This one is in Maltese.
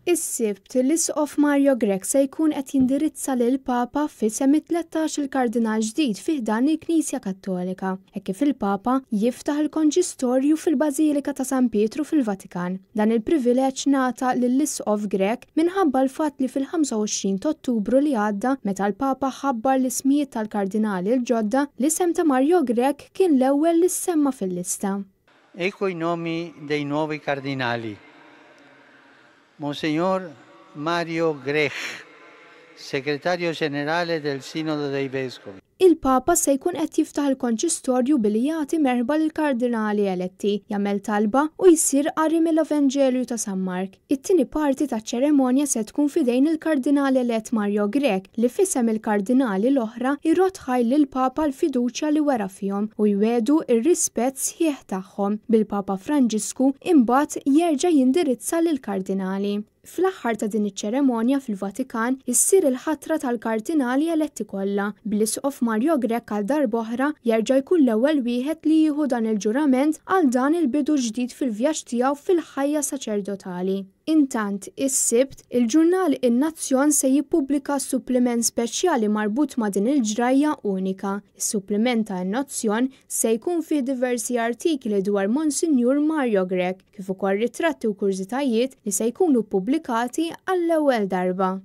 Is-Sibt, l-Isqof Mario Grech se jkun qed jindirizza lill-Papa f'isem it-13-il Kardinal ġdid fi ħdan il-Knisja Kattolika, hekk kif il-Papa jiftaħ il-Konċistorju fil-Bażilika ta' San Pietru fil-Vatikan. Dan il-privileġġ ngħata lill-Isqof Grech minħabba l-fatt li fil-25 t'Ottubru li għadda, meta l-Papa ħabbar l-ismijiet tal-Kardinali l-ġodda, l-isem ta' Mario Grech kien l-ewwel li ssemma fil-lista. Ecco i nomi dei nuovi cardinali. Monsignor Mario Grech, segretario generale del Sinodo dei Vescovi. Il-Papa se jkun qed jiftaħ il-Konċistorju billi jagħti merħba lill-Kardinali eletti, jagħmel talba u jsir qari mill-Evanġelju ta' San Mark. It-tieni parti taċ-ċeremonja se tkun f'idejn il-Kardinal elett Mario Grech li f'isem il-Kardinali l-oħra jrodd ħajr lill-Papa għall-fiduċja li wera fihom u jwiegħdu r-rispett sħiħ tagħhom, bil-Papa Franġisku imbagħad jerġa' jindirizza lill-Kardinali. Fl-aħħar ta' din iċ-ċeremonja fil-Vatikan issir il-ħatra tal-Kardinali eletti kollha, bl-Isqof Mario Grech għal darb'oħra jerġa' jkun l-ewwel wieħed li jieħu dan il-ġurament għal dan il-bidu ġdid fil-vjaġġ tiegħu fil-ħajja saċerdotali. Intant, is-Sibt, il-ġurnal In-Nazzjon se jippubblika suppliment speċjali marbut ma' din il-ġrajja unika. Is-suppliment ta' In-Nazzjon se jkun fih diversi artikli dwar Monsinjur Mario Grech, kif ukoll ritratti u kurżitajiet li se jkunu ppubblikati għall-ewwel darba.